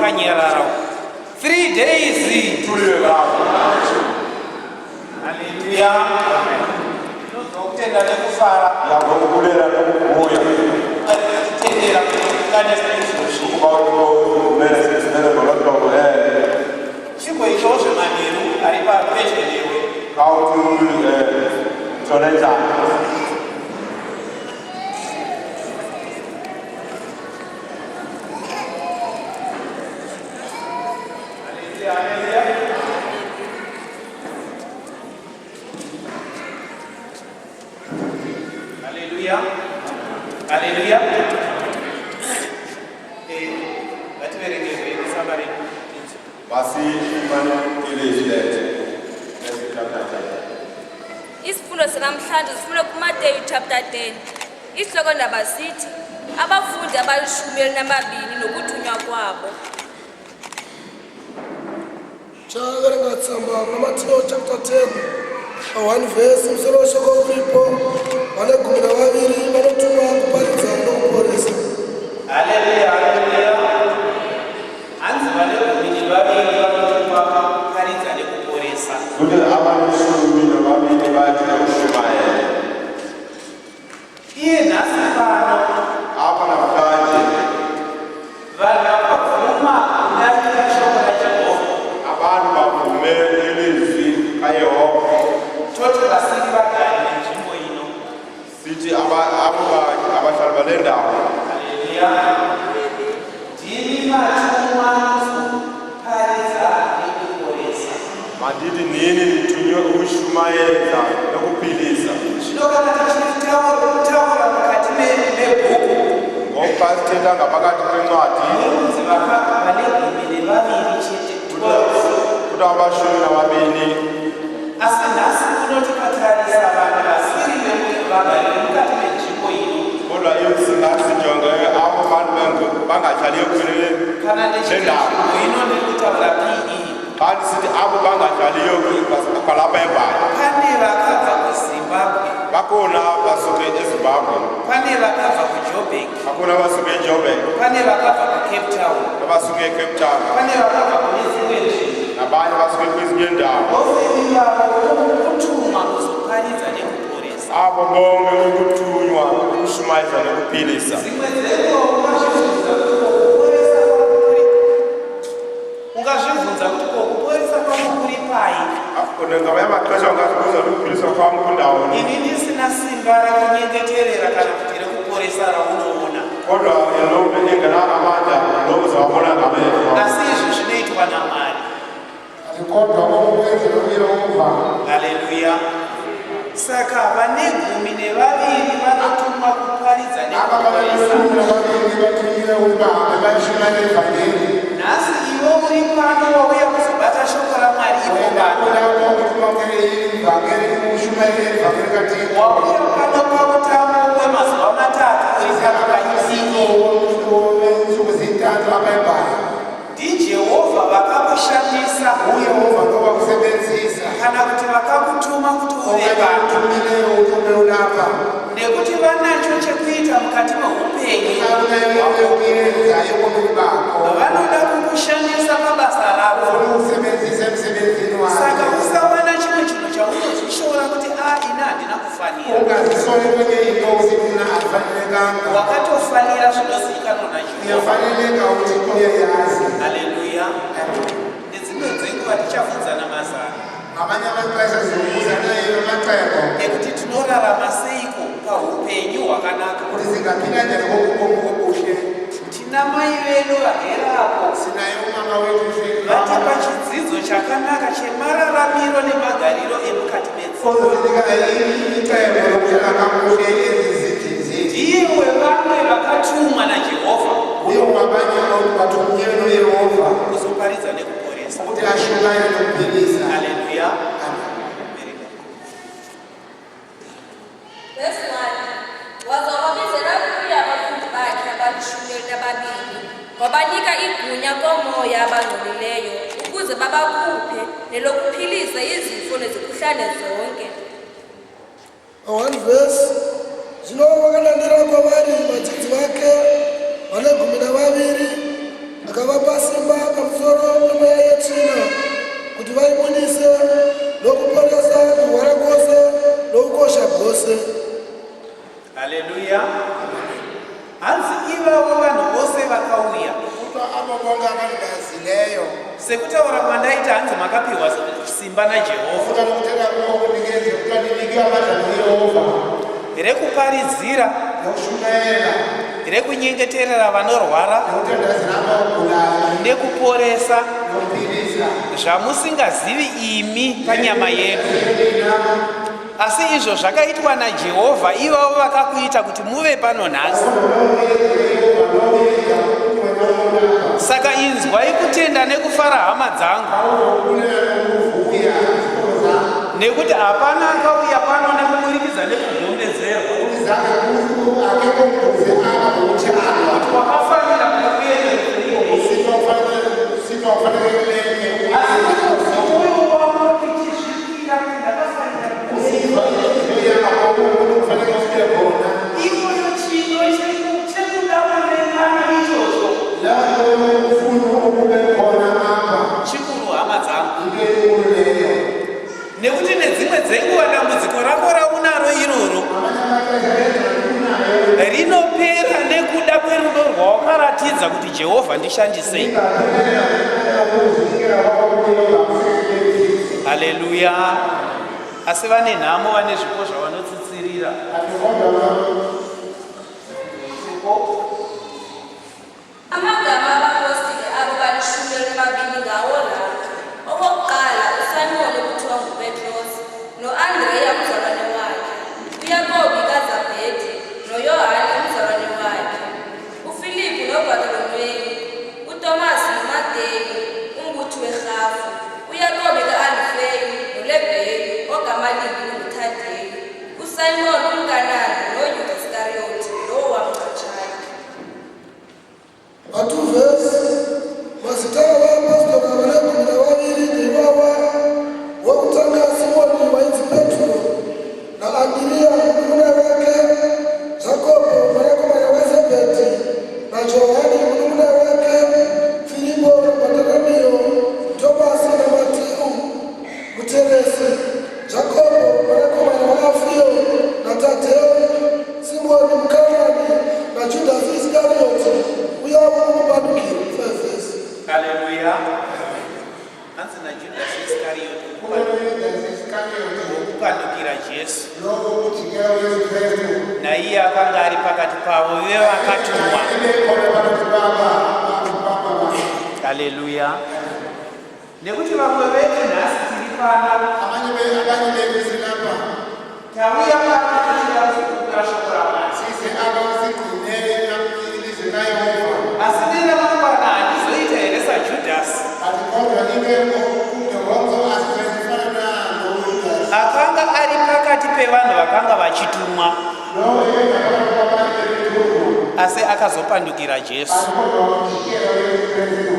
Kwakanyarara. 3 days. Haleluya. Tinonzwa kutenda nekufara. Yakubulela nokubuya. Titendera kuti saizvozvi. Ukuba kumele simele ngolwahlobo Chimboitawo zvemanheru ari papedyo newe. Khawuthi thole njani. Haleluya, haleluya. Haleluya. Haleluya. Ngativerengezve tsamba redu. Masifumane ilizwi lethu. Matthew chapter 10. Isifundo sanamhlanje sifuna kuMateyu chapter 10. Isihloko ndaba sithi abafundi abalishumi elinamabini nokuthunywa kwabo. Chaverenga tsamba kuna chapter 10 pa1 verse musoro weshoko uripo vane 12 vanotumwa kuparidza nokuporesa. Haleluya, haleluya. Hanzi vane 12 vanotumwa kuparidza nekuporesa. Kuti abane 12 bathi ukushumayela. Iye nhasi pano Apha namhlanje vanhu vakabvuma kudarika shoko raJehovha. Abantu bavume ilizwi kaYehova. Toti vasiri vagari venzvimbo ino. Sithi abo abahlali bale ndawo. Haleluya. Ndimi matumwa kuzoparidza nekuporesa. Mandithi nini nithunywe ukushumayela nokuphilisa. Zvino kana tichitaura mukati mebhuku, Ngoku xa sithetha ngaphakathi kwencwadi, munonzi vane 12 chete, 12. Kuthi aba-12. Asi nhasi kuno tikatarisa vanhu vasiri vagari vemukati menzvimbo ino, Kodwa singathi sijonge abo bantu bangahlaliyo kule kana ndechiti ndawo. nzvimbo ino, ndiri kutaura pe. Xa ndisithi abo bangahlaliyo kwalapha eBhayi, Pane vakabva kuZimbabwe, bakhona basuke eZimbabwe, pane vakabva kuJoburg, bakhona basuke eJoburg, pane vakabva kuCape Town, abasuke eCape Town, pane vakabva kune dzimwe nzvimbo. Nabanye basuke kwezinye iindawo. Vose ivavo kutumwa kuzoparidza nekuporesa. Abo bonke ukuthunywa ukushumayeza nokuphilisa. Dzimwe dzenguva ungazvibvunza kuti ko kuporesa kwangu kuri pai, Ngamanye amaxesha ungazibuza ukuthi ukuphiliswa kwam kundawoni, ini ndisina simba rekunyengeterera kana kuti rekuporesa raunoona. Kodwa lo mntu engenanga amandla lo uzawabona ngamehlo. Asi izvi zvinoitwa naMwari. Kodwa okwenzela uYehova. Haleluya. Saka vane 12 vanotumwa kuparidza Aba nekuporesa. bane-12 bathunyiwe ukuba bahambe bayishumayela ivangeli. Nhasi iwe uri pano, wauya kuzobata shoko raMwari ipo Wena pano. ulapho ukuthi wamukele ivangeli, ushumayele ivangeli kaThixo. Wauya pano pamutambo wemazuva 3 uri pano paisiki. Wensuku zintathu apha eBhayi. NdiJehovha vakakushandisa uYehova ndowakusebenzisa kana kuti vakakutuma kuti uve okanye pano, uthumileyo ukuthi ube ulapha, nekuti vanacho chekuita mukati meupenyu unayo hwako. ukuyenza ebomini bakho. Vanoda kukushandisa pabasa ravo. Ufuna ukusebenzisa emsebenzini Saka wakhe. usawana chimwe chinhu chaunozvishora kuti a ini handina kufanira. Ungazisoli kwenye into usithi mna andifanelekanga. Wakatofanira, zvinozivikanwa naJehovha. Uyafaneleka, uThixo uyayazi. Haleluya. Nedzimwe dzenguva tichabvunzana mazano Ngamanye amaxesha sizobuzana amacebo ekuti tinorarama seiko paupenyu hwakanaka. ukuthi singaphila njani kobubomi obuhle. Tina mai vedu vagerapo. Sinaye umama wethu uhleli Vatipa chidzidzo chakanaka chemararamiro nemagariro emukati medzimba. ozosinika icebo lokuhlala kakuhle ezizindlini zethu. Ndiye wevamwe vakatumwa naJehovha Uye wabanye bathunyiwe noYehova kuzoparidza nekuporesa. ukuthi ashumayele nokuphilisa. Haleluya. Amen. Very good. Verse 1. Waza wabizela kuye abafundi bakhe abali-12, wabanika igunya koomoya abangcolileyo ukuze babakhuphe nelokuphilisa izifo nezikhuhlane zonke. 1 verse. Zvino vakadanira kwavari vadzidzi vake vane 12, akavapa simba. Bonke abantu bazileyo. Sekutaura kwandaita, hanzi makapiwa simba naJehovha Futhi lokuthetha kunikeze kuthiwa ninikiwe amandla nguYehova rekuparidzira, nokushumayela, rekunyengeterera vanorwara, nokuthandazela abagulayo, nekuporesa nokuphilisa zvamusingazivi imi panyama yedu, asi izvo zvakaitwa naJehovha ivavo vakakuita kuti muve pano nhasi. Saka inzwai kutenda nekufara, hama dzangu, nekuti hapana akauya pano nekuburikidza nekugombedzerwa kuti wakafanira kuti uende kuiko, asi kuti mwoyo wako ichizvipira kuti ndakafanira kuenda iyoyo. Chido chekuda kuvengana ichocho chikuru, hama dzangu, nekuti nedzimwe dzenguva dambudziko rako raunaro iroro rinopera nekuda kwerudo rwawakaratidza kuti, "Jehovha, ndishandisei." Haleluya! Asi vane nhamo vane zvipo zvavanotsitsirira. Zvipo. Amagama abapostile abo bali-12 ngawo la: Okokuqala, uSimon ekuthiwa nguPetros, noAndreya umzalwane wakhe, uYakobi kaZabhedi, noYohane umzalwane wakhe, uFilipu noBartolomeyu, uTomas noMateyu umbuthi werhafu, uYakobi ka-Alifeyu noLebheyu ogama limbi linguThadeyu, uSimon umKanani noYuda Iskariyoti lowo wamngcatshayo. Pa 2 verse, mazita avaapostora vane 12 ndevava: wokutanga Simoni wainzi Petro, naAndiriya munun'una wake, Jakobho mwanakomana waZebhedhi, naJohani munun'una wake, Firipo naBhatoromeo, Tomasi naMateu muteresi, Jakobho mwanakomana waAfio naTadheo, Simoni muKanani, naJudhasi Iskarioti uya wokumupandukira. 5 verse. Haleluya! Hanzi naJudhasi Iskariyoti wokupandukira Jesu, naiye akanga ari pakati pavo vevakatumwa. Haleluya! Nekuti vamwe vedu nhasi tiri pano, Abanye bethu silapha, tauya pano tichida kuzopupura shoko raMwari, size apha sigcine ilizwi kaYehova, asi neramangwana handizoita here saJudhasi Kanti kodwa into kungehonzo asifana noYudas akanga ari pakati pevanhu vakanga vachitumwa, lowo yena phakathi kwabantu bebethungu, asi akazopandukira Jesu? Kanti kodwa wamjikela uYesu Kristu.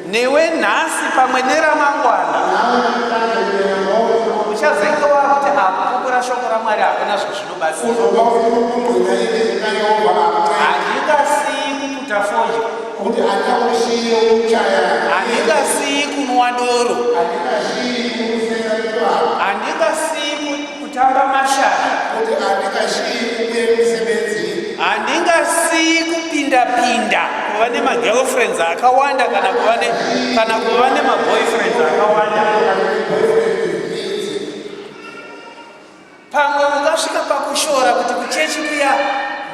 Newe nhasi pamwe neramangwana Nawe namhlanje njengoba uchazenge wakuti akupupura shoko raMwari hakuna zvazvinobatsira. Uzoba ufuna ukugcina ilizwi kaYehova akunceda. Handingasiyi kuputa fodya, Ukuthi andinakushiya ukutshaya, handingasiyi kunwa doro, andingashiyi ukusela utywala, handingasiyi kutamba mashavi, ukuthi andingashiyi ukuya emsebenzini, handingasiyi kupinda-pinda kuva nemagirlfriends akawanda kana kuva nemaboyfriends akawanda. Pamwe ungasvika pakushora kuti kuchechi kuya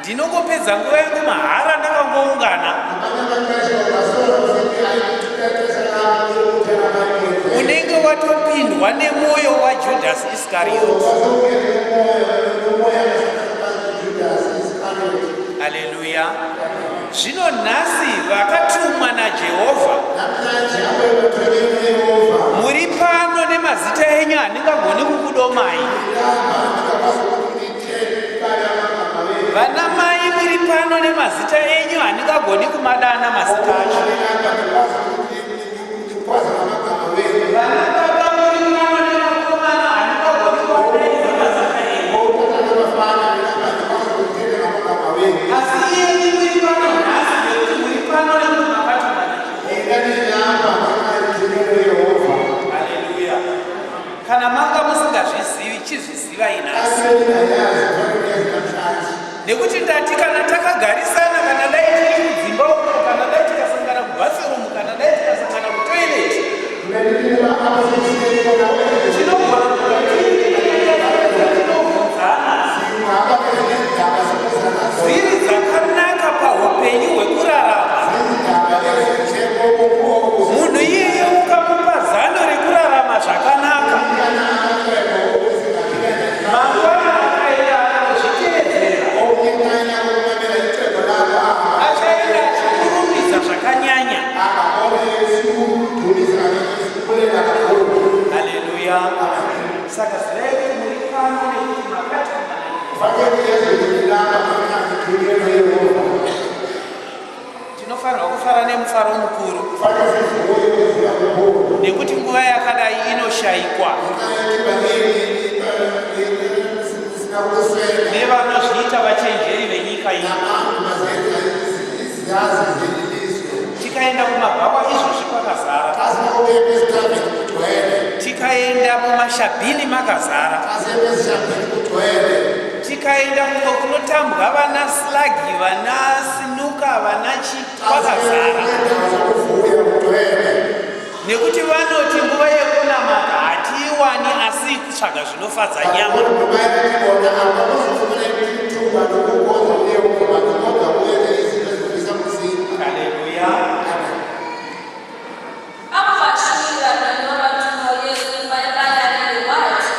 ndinongopedza nguva yangu mahara ndakangoungana. Amanye amaxesha ungasola usithi ayikuthi ixesha lam lokuthela amayezi. Unenge watopindwa nemwoyo waJudhasi Iskariyoti. Haleluya! Zvino nhasi vakatumwa naJehovha muri pano nemazita enyu handingagoni kukudomai. Vana mai muri pano nemazita enyu handingagoni kumadana mazita acho. Vana baba muri pano nevakomana handingagoni kuvadeedza mazita enyu, asi iyemi muri pano nhasi nekuti muri pano nekuti makatumwa naJehovha. Haleluya! Kana manga musingazvizivi, chizvizivai nhasi, nekuti ndati kana takagarisana, kana dai tiri kudzimba uko, kana dai tikasangana kubathroom, kana kufara nemufaro mukuru nekuti nguva yakadai inoshayikwa nevanozviita vachenjeri venyika ino. Tikaenda kumabhawa izvozvi kwakazara, tikaenda mumashabhini makazara, tikaenda kumwe kunotambwa vana slagi, vana snooker, vana chi, kwakazara, nekuti vanoti nguva yekunamata hatiiwani asi kutsvaga zvinofadza nyama. Haleluya. Abo bashumi wabathuma uYesu ukuba ebalalele wathi,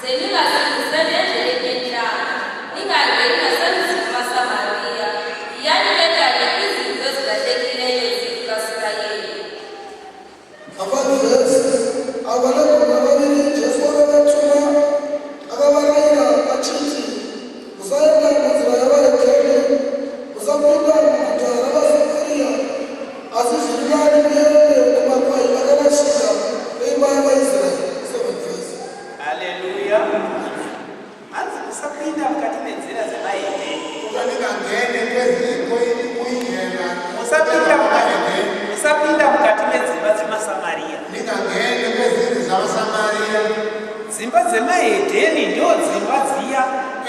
"Ze ningasingiseli endleleni yeentlanga, ningangeni nasemzini wamaSamariya. Yiyani ke kanye kwizimvu ezilahlekileyo zendlu kaSirayeli." Pa5 verse, ava negumi navaviri Jesu akavatuma, akavarayira achiti, "Musaenda munzira yavahedheni, musapinda muguta ravaSamaria, asi zviri nani muende kumakwai akarashika eimba yavaIsraeri." 7 verse. Haleluya. Hanzi musapinda mukati menzira dzemahedheni. Musapinda mukati medzimba dzemaSamariya. Ningangeni kwezindlu zabaSamariya. Dzimba dzemahedheni ndo dzimba dziya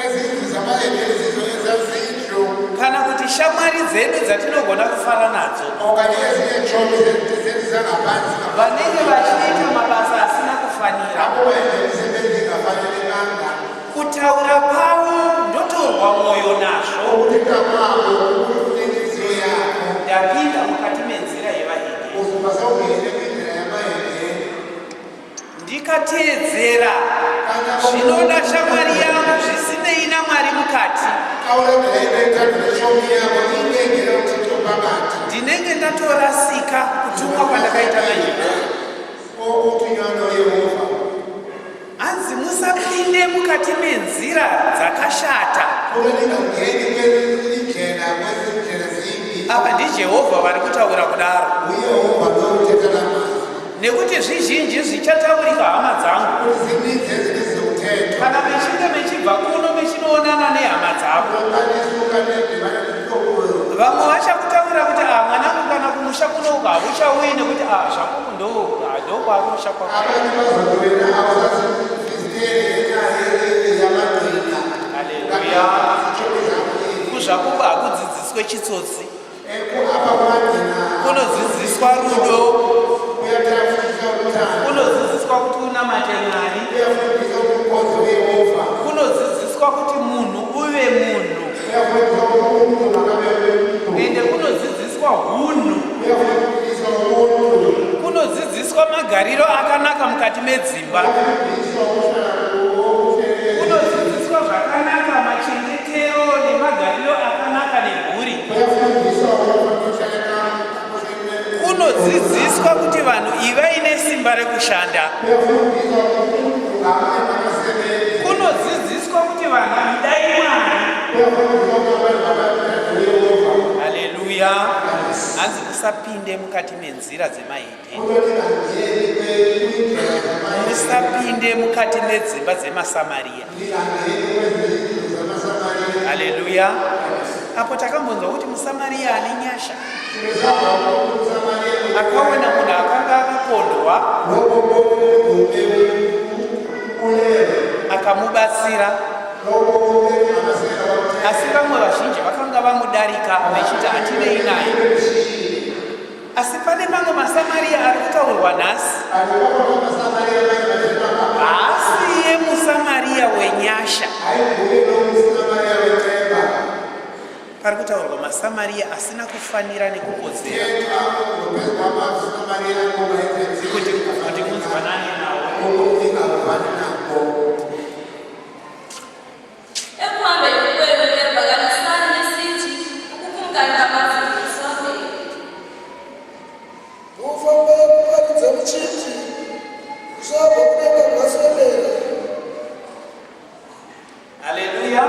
Ezindlu zamahedeni zizo ezazindlu kana kuti shamwari dzedu dzatinogona kufara nadzo, okanye ezinye tshomi zethu zangaphansi vanenge vachiita mabasa asina kufanira. Abo benza imisebenzi engafanelekanga. Kutaura kwavo ndotorwa mwoyo nazvo. Ukuthetha kwabo kunenhliziyo yakho. Ndapinda mukati menzira yevahedheni. Uzoba sewungene kwindlela yamahedeni. Ndikateedzera zvinoda shamwari yangu zvisinei naMwari mukati, Xa ulandela into ethandwa netshomi yakho ingengelo uThixo phakathi, ndinenge ndatorasika kutumwa kwandakaita naJehovha. Okuthunywa noYehova. Hanzi musapinde mukati menzira dzakashata. Kuba ningangeni kwezindlela kwezindlela zimbi. Apa ndiJehovha vari kutaura kudaro. UYehova lo uthetha la mazwi. Nekuti zvizhinji zvichataurika, hama dzangu. Kuti zininzi ezinto ezizokuthethwa. Kana mechinge mechibva kuno mechinoonana nehama dzako, Xa nisuka nidibana nezihlobo, vamwe vachakutaurira kuti, "A mwanangu, kana kumusha kuno uku hauchauyi nekuti a zvakuku ndo ndokwakumusha kwako." Abanye bazothi wena awusasiviziteli ngenxa yamagcina. Haleluya. Zitshomi zakho yini. Kuzvakuku hakudzidziswe chitsotsi. Apha kumagcina Kunodzidziswa rudo. Kuyafundiswa uthando. Kunodzidziswa kuti unamate Mwari. Kuyafundiswa ukuthi ukhonze uYehova. Kunodzidziswa kuti munhu uve munhu. Kuyafundiswa ukuthi umuntu makabe umuntu. Ende kunodzidziswa hunhu. Kuyafundiswa ubuntu. Kunodzidziswa magariro akanaka mukati medzimba. Kuyafundiswa ukuhlala okuhleleke. Kunodzidziswa zvakanaka machengetero nemagariro akanaka nemhuri. Kuyafundiswa ukuhlala. Kunodzidziswa kuti vanhu ivai nesimba rekushanda. Kuyafundiswa ukuthi umuntu ngamnye makasebenze. Kunodzidziswa kuti vanhu idai Mwari. Kuyafundiswa ukuthi abantu mabathande uYehova. Haleluya. Hanzi musapinde mukati menzira dzemahedheni. Kuba ningangeni kwindlela zamahedeni. Musapinde mukati medzimba dzemaSamariya. Ningangeni kwezindlu zamaSamariya. Haleluya. Apo takambonzwa kuti muSamariya ane nyasha Sinesava ukuthi uMsamariya akaona munhu akanga akapondwa, akamubatsira, asi vamwe vazhinji vakanga vamudarika vechiti hatinei naye. Asi pane mamwe maSamariya ari kutaurwa nhasi, haasiye muSamariya wenyasha. Pari kutaurwa maSamariya asina kufanira nekukodzera kuti munzwanane nawo. Ekuhambeni kwenu ke vakalisani nisithi, ubukumkani bamazulu busondele. Mufambe muparidze muchiti, "Ushe hwokudenga hwaswedera." Haleluya.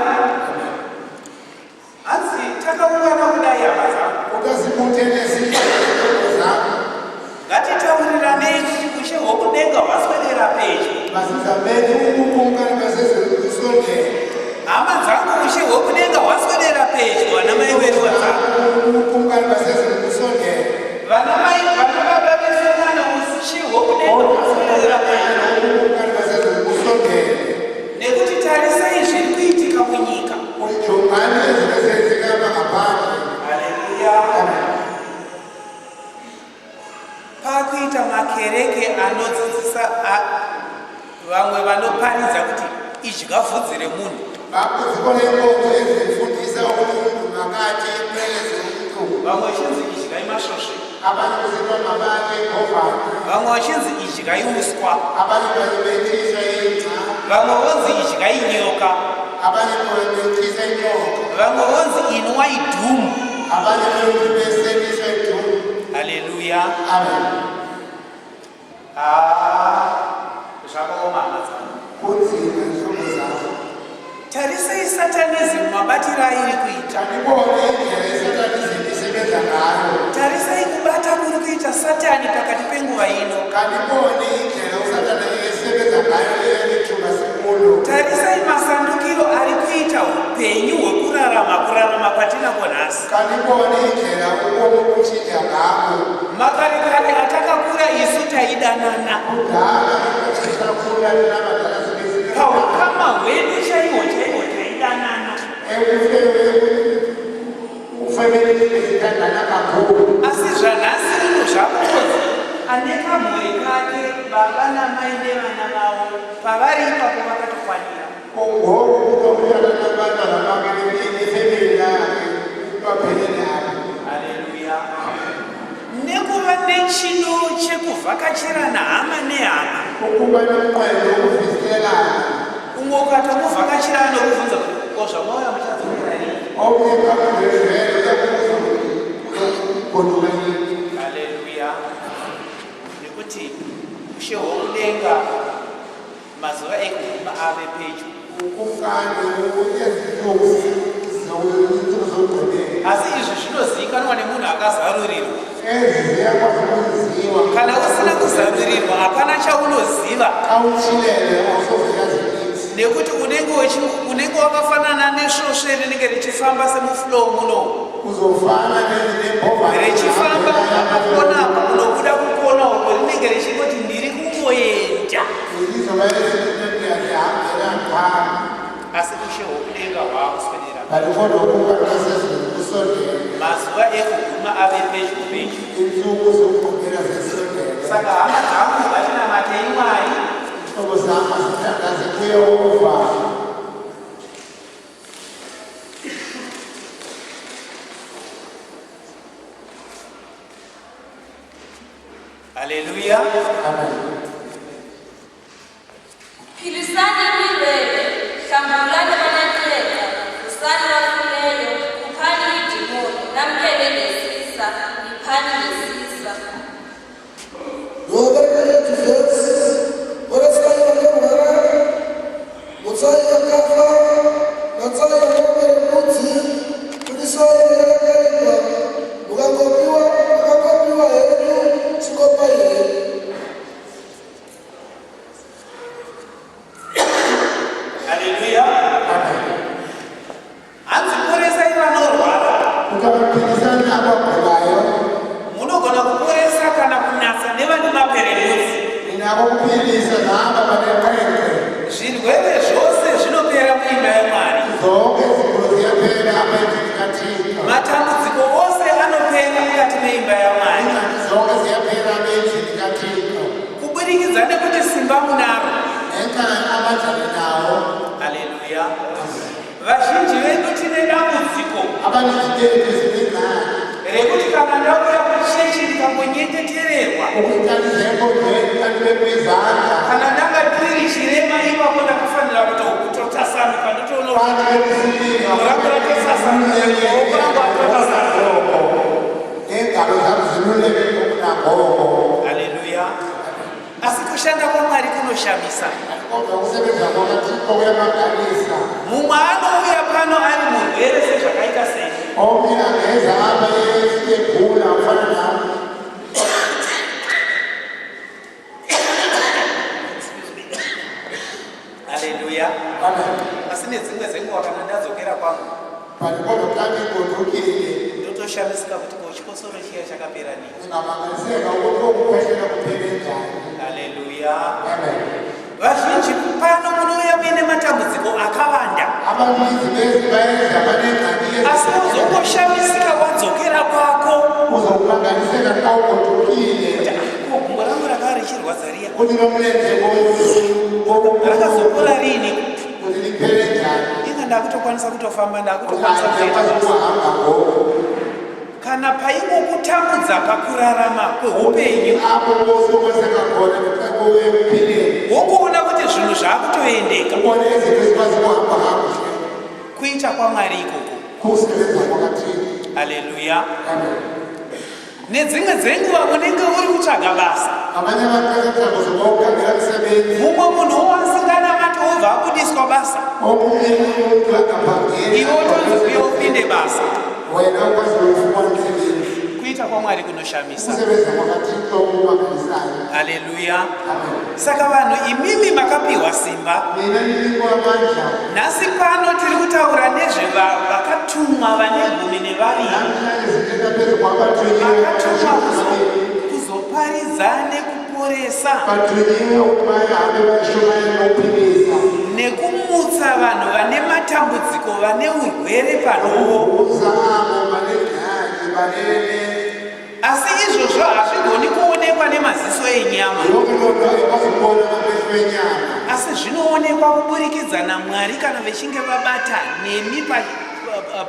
Hanzi takaungana kudai, hama dzangu, Pakuita makereke anodzidzisa vamwe vanoparidza kuti idya vhudzi remunhu. Zikhona inkonzo ezifundisa ukuthi umuntu makatye inwele zomuntu. Vamwe vachinzi idyai masvosve. Abanye kusithiwa mabatye igovane. Vamwe vachinzi idyai uswa. Abanye betyiswa ingca. Vamwe vonzi idyai nyoka. Abanye betyiswa inyoka. Vamwe vonzi inwai dhumu. Abanye beseliswa idumu. Haleluya. Amen. Ah, zvakaoma hama dzangu. Kunzima zihlobo zam. Tarisai satanism mabatiro airi kuita. Khanibone indlela isatanism isebenza ngayo. Tarisai kubata kuri kuita Satani pakati penguva ino. Khanibone indlela usathane esebenza ngayo leli thuba sikulo. Tarisai masandukiro ari kuita upenyu hwekurarama, kurarama kwatinako nhasi. Khanibone indlela ubomi butshintsha ngako. Makare kare atakakura isu taidanana. Kudala sisakhula thina abadala sibe Paukama hwedu chaihwo chaihwo taidanana. Ufamily besithandana kakhulu. Asi zvanhasi uno zvakunzi ane kamhuri kake, baba namai nevana vavo, pavari ipapo vakatokwanira. Ngoku kuthiwa nabantwana bakhe nefamily yakhe baphelele apho. Haleluya. Nekuva nechido chekuvhakachirana hama nehama. Ukuba nomnqweno wokuvizitelana. Umwe ukatomuvhakachira anokubvunza kuti ko zvamauya muchadzokera rini? Omnye xa uyakubuza ugoduka nini. Haleluya. Nekuti ushe hwokudenga mazuva ekuguma ave pedyo. Ukumkani ezinsuku zokugqibela. Asi izvi zvinozivikanwa nemunhu akazarurirwa. Ezi ziyakwazi ukwenziwa. Kana usina kuzarurirwa hapana chaunoziva. Xa utshilele awusoze uyazi niks. Nekuti unenge wakafanana nesvosve rinenge richifamba semuflow muno. Uzofana nembovane. Richifamba kubva pakona apa kunobuda kukona uko, rinenge richingoti ndiri kungoenda. Lizoba esiyazihambela qha. Asi ushe hwokudenga hwaakuswedera. But kodwa ukuba nasezulu kusondele. Mazuva ekuguma ave pedyo pedyo. Iintsuku zokugqibela zisondele. Saka hama dzangu, ngatinamatei Mwari. Zihlobo zam, masithandaze kuYehova. Haleluya. Amen. Philisani imirebe, hlambululani abaneqhenqa, vusani abafileyo, khuphani iidimoni, namkele ngesisa, yiphani ngesisa. Ndinoverenga 8 verse. Poresai vanorwara, mutsai vakafa, natsai vanoperembudzi, budisai mweya yakaipa. Mukangopiwa henyu, chingopai henyu. Haleluya. Hanzi poresai vanorwara. Ukabaphilisani abagulayo. Munogona kuporesa kana kunatsa nevane maperembudzi. Ninako ukuphilisa naba baneqhenqe. Zvirwere zvose zvinopera muimba yaMwari. Zonke izigulo ziyaphela apha endlini kaThixo. Matambudziko ose anopera mukati meimba yaMwari. Iingxaki zonke ziyaphela apha endlini kaThixo. Kuburikidza nekuti simba munaro. Ngenxa amandla ninawo. Haleluya. Vazhinji vedu tine dambudziko Abaninzi bethu sinengxaki rekuti kana ndauya kuchechi ndikangonyengetererwa, ukuthi xa ndize enkonzweni, xa ndibekwe izandla, kana ndanga ndiri chirema ipapo ndakafanira kutotasanuka ndotoona xa ndibe Rangu ratosasanuka, maoko angu atotasanuka. Neengalo zam ziluleke ngokunangoko. Haleluya. Asi kushanda kwaMwari kunoshamisa. Kodwa ukusebenza kwakaThixo kuyamangalisa. Mumwe anouya pano ari murwere sezvakaita sei, Omnye angeza apha egula ufana nam. Excuse me. Haleluya. Amen. Asi nedzimwe dzenguva kana ndadzokera kwangu, But kodwa xa ndigodukile, ndotoshamisika kuti ko chikosoro chiya chakapera nei. ndingamangaliseka ukuthi okukhwehlela kuphele njani. Haleluya. Amen. Vazhinji pano munouya muine matambudziko akawanda, Abaninzi bezi bayeza baneengxaki. Asi wozongoshamisika wadzokera kwako. Uthi lo mlenze Rakazopora riini? Uthi liphele njani? Inga ndakutokwanisa kutofamba, Uthi ndakutokwanisa hayi, kutoita ndiyakwazi basa. ukuhamba ngoku. Kana paingokutambudza pakurarama kweupenyu, Apho kosokweseka khona ekuphileni, wokuona kuti zvinhu zvaakutoendeka, ubone izinto ezikwazi ukuhamba kakuhle. Kuita kwaMwari ikoko. Kusebenza kwakaThixo. Haleluya. Amen. Nedzimwe dzenguva unenge uri kutsvaga basa. Ngamanye amaxesha mhlawumbi uzoba ukhangela umsebenzi. Mumwe munhu wasinganamati wobva abudiswa basa, Omunye umuntu angaphangeli, iwe wotonzi uye upinde basa. Wena ukwazi ukufumana umsebenzi. Kuita kwaMwari kunoshamisa. Ukusebenza kwakaThixo okumangalisayo. Haleluya. Amen. Saka vanhu imimi makapiwa simba. Nina ninikwa amandla. Nhasi pano tiri kutaura nezvevakatumwa vane 12. Namhlanje sithetha phezu kwabathunyiwe. Vakatumwa kuzoparidza nekuporesa, Bathunyiwe ukuba bahambe bashumayele nokuphilisa, nekumutsa vanhu vane matambudziko, vane urwere panhovo. Ukuvusa abo banengxaki banene. Asi izvozvo hazvigoni kuonekwa nemaziso enyama, Yonke loo nto ayikwazi ukubona ngamehlo enyama, asi zvinoonekwa kuburikidza naMwari kana vechinge vabata nemi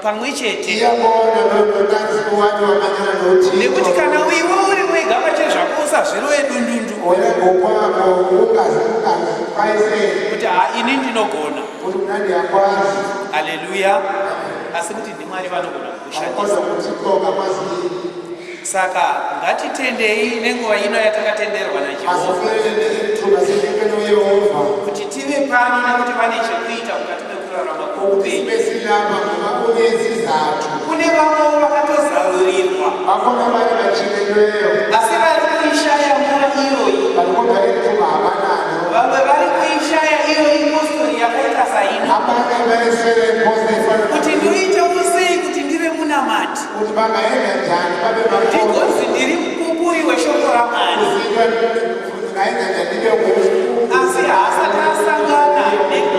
pamwe chete. Iyabona loo nto xa wathi wamanyana noThixo. Nekuti kana iwe uri wega pachezvako, usazvirove dundundu Wena ngokwakho ungaziqhayiseli kuti ha, ini ndinogona. Ukuthi mna ndiyakwazi. Haleluya. Asi kuti ndiMwari vanogona kukushandisa. Kodwa nguThixo ongakwaziyo. Saka ngatitendei nenguva ino yatakatenderwa naJehovha Masifulele ithuba sinikwe noYehova kuti tive pano, nekuti vane chekuita mukati mekurarama kwoupenyu. Sibe silapha ngoba unesizathu. Kune vamwewo vakatozarurirwa, Bakhona abanye batyhilelweyo, asi vari kuishaya nguva iyoyi. But kodwa ithuba abanalo. Vamwe vari kuishaya iyoyi postori yakaita saino, Abanye bayeswele iphosta efana kuti ndoitawo sei kuti ndive munamati, ukuthi bangayenza njani babe bakhona, ndigonzi ndiri mupupuri weshoko raMwari, kusithiwa ndingayenza njani ndibe ngumntu. Asi haasati asangana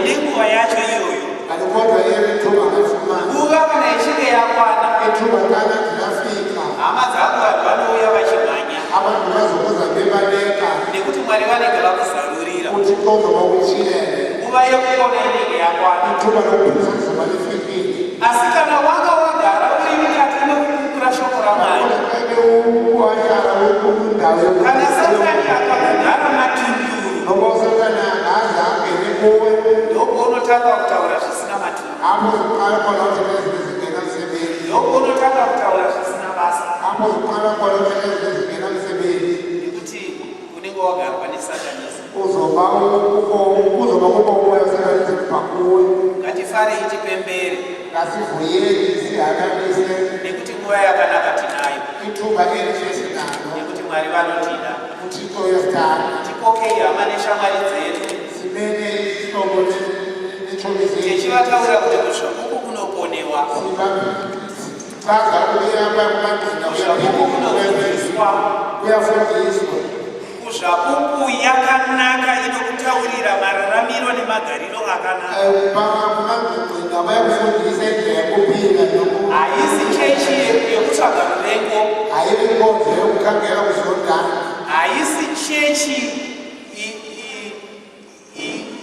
nenguva yacho iyoyo. Kanti kodwa ithuba ngalifumana. Nguva kana ichinge yakwana, Ithuba xana ndingafika, hama dzangu, vanhu vanouya vachimhanya, abantu bazokuza bebaleka, nekuti Mwari vanenge vakuzarurira. uThixo uzoba ukutyhilele. Nguva yekupona inenge yakwana. Ithuba lokuphilisa lizoba lifikile. Asi kana wanga wagara uri mukati mekupupura shoko raMwari, Ebe wahlala kwindawo kana Satani akakugara matunduru, noba uSathana angaze angene kuwe, ndopaunotanga kutaura zvisina maturo, apho uzoqala khona uthetha izinto ezingenamsebenzi, ndopaunotanga kutaura zvisina basa, apho uzoqala khona uthetha izinto ezingenamsebenzi, nekuti unenge wagarwa nesatanism. Uzoba uzoba kukho umoya weSatanism pha kuwe. Ngatifarei, tipembere, Ngasivuyeni sihakanise, nekuti nguva yakanaka tinayo, ithuba elihle sinalo, nekuti Mwari vanotida. uThixo uyasithanda. Tikokei hama neshamwari dzedu, Simeme isihlobo neetshomi zethu, tichivataurira kuti kuzvapupu kunoponewa, chaza ukuyamba kumangqina, kuzvapupu kunodzidziswa, kuyafundiswa. Kuzvapupu yakanaka inokutaurira mararamiro nemagariro akanaka. Kumangqina bayakufundisa indlela yokuphila Haisi chechi yekutsvaga ruvengo. Ayibi inkonzo yokukhangela kuzondana. Haisi chechi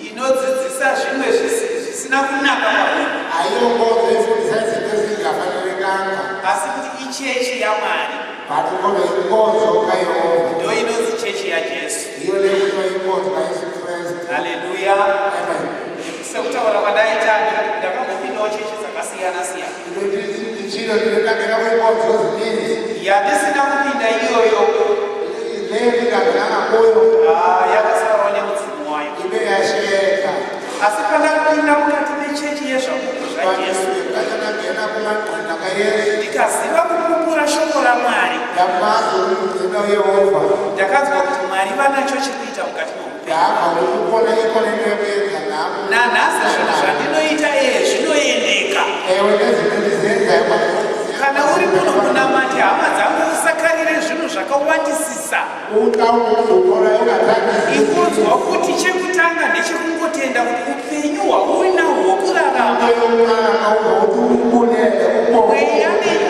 inodzidzisa zvimwe zvisina kunaka pamunhu, Ayiyo nkonzo efundisa izinto ezingafanelekanga, asi kuti ichechi yaMwari. But kodwa inkonzo kaYehova. Ndo inonzi chechi yaJesu. Yiyo le kuthiwa inkonzo kaYesu Kristu. Haleluya. Amen. Sekutaura kwadaita, ndakambopindawo chechi dzakasiyana siyana. Nditshilo ndinokangela kwiinkonzo ezininzi. Yandisina kupinda iyoyo, Leyo ndingangenanga kuyo, ah, yakasarawo nemudzimu wayo. Ibe yashiyeka. Asi pandakapinda mukati mechechi yezvapupu zvaJesu, Xa ndangena kumangqina kaYesu, ndikaziva kupupura shoko raMwari, ndamazi ukugcina uYehova, ndakanzwa kuti Mwari vanacho chekuita mukati meupenyu. Ndava ukuthi ukhona ikhona into yokuyenza nam. Nanhasi zvinhu zvandinoita eye zvinoendeka. Ewe, nezinto ndizenzayo. Kana uri munhu munamati, hama dzangu, usakarire zvinhu zvakawandisisa. Xa ungumntu ukholwayo ungathandi. Ikunzwa kuti chekutanga ndechekungotenda kuti upenyu hwaunahwo hwokurarama, Into yokuqala kawuva ukuthi ubulele ubomi,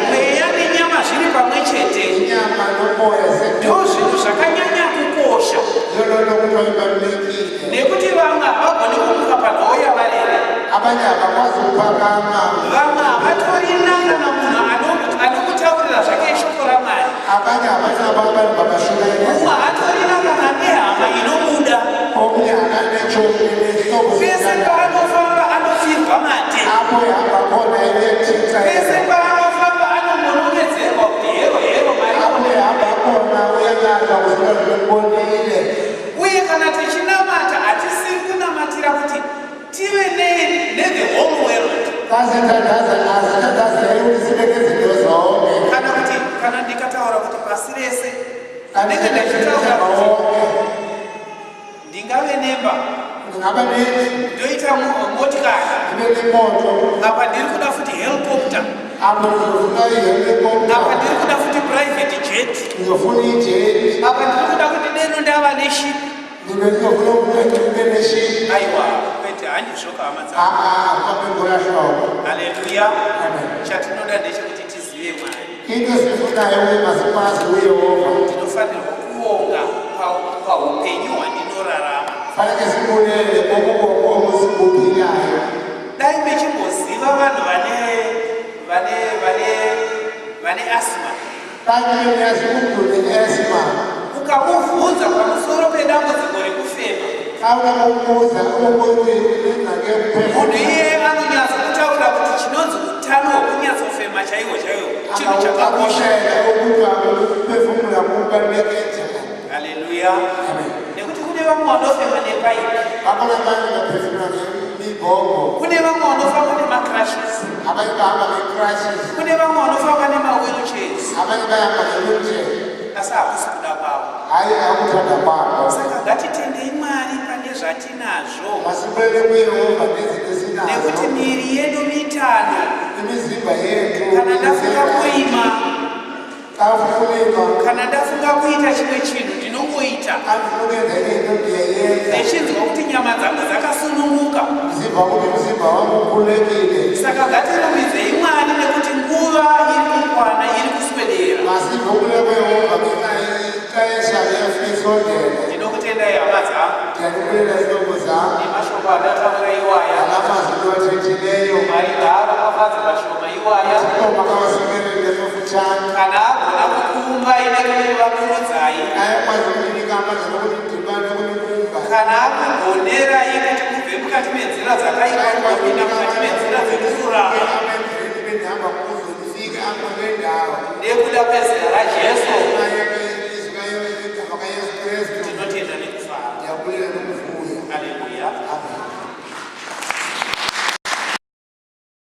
mweya nenyama zviri pamwe chete, inyama nomoya ndo zvinhu zvakanyanya kukosha. Yiyo loo nto. Abanye habanabo abantu babashumayeza. Mumwe hatorina kana nehama inomuda. Omunye akanetshomi nehlobo. Pese paanofamba anopfirwa mate. Apho ehamba khona uyethinta. Pese paanofamba anomonongedzerwa kuti hero hero Apho mari. ehamba khona uyalala usuka mbonile. Uye kana tichinamata hatisiri kunamatira kuti tive nethe whole world. Xa sithandaza asithandazeli ukuthi sibe nezinto zonke. Kana kuti kana ndikataura kuti pasi rese ndinenge ndichitaura kuti wonke. ndingave nemba, Ndingaba nendlu, ndoita motikari, ndibe nemoto. Apa ndiri kuda futi helicopter. Apho ndizofuna ihelicopter. Apa ndiri kuda futi private jet. Ndizofuna ijet. Apa ndiri kuda kuti deno ndava neship. Ndibe ndizofuna ukuthi ndibe neship. Aiwa, kwete, handizvoka hama dzangu. A-a, kwapengula hlobo. Haleluya. Amen. Chatinoda ndechekuti tizive Mwari. Into esifunayo uye masikwazi uYehova. Tinofanirwa kuonga paupenyu hwandinorarama. Faneke sibulele kokubomi obusibuphilayo. Dai mechimboziva vanhu vane asthma. Kanye uyazi umntu ne-asthma. Ukamubvunza pamusoro pedambudziko rekufema, Xa unakumbuza ukuthi ingxaki munhu yokuphefumla, iyeye anonyatsa kutaura kuti chinonzi utano hwekunyatsofema chaiwo chaiwo chinhu chakakosha. Angawucacisela ukuthi ukuphefumula kubaluleke njani. Haleluya. Amen. Nekuti kune vamwe vanofema nepaipi. Bakhona abanye baphefumula ngemibhobho. Kune vamwe vanofamba nemacrutches. Abanye bahamba nge-crutches. Kune vamwe vanofamba nemawheelchairs. Abanye bayahamba nge-wheelchair. Asi hakusi kuda kwavo. Hayi, akuthanda kwabo. Saka ngatitendei Mwari pane zvatinazvo. Masibulele kuYehova nezinto esinazo. Nekuti miviri yedu mitano. Imizimba yethu. Kana ndafunga kurima, Xa ufuna ukulima, kana ndafunga kuita chimwe chinhu, ndinongoita. Xa ndifuna ukwenza into ndiyayenza. Ndichinzwa kuti nyama dzangu dzakasununguka. Ndiziva ukuthi umzimba wam ukhululekile. Saka ngatirumbidzei Mwari nekuti nguva iri kukwana, iri kuswedera. Masive ukubulela kuYehova ngenxa ixesha lisondele. Ndinokutendai hama dzangu Ndiyanibulela zihlobo zam. nemashoko andataura iwaya. Ngala mazwi ndiwathethileyo. Mwari ngaaropafadze mashoma iwaya. Thixo makawasikelele mafutshane. Kana agona kukuumbai nekuvakurudzai, Ayakwazi ukuninika amandla nokuthi ndidibane nokunibumba. kana akugonerai kuti mubve mukati menzira dzakaipa kupinda mukati menzira dzekururama, Endleleni bendihamba kuzo ndifike apho kule ndawo. nekuda kwezera.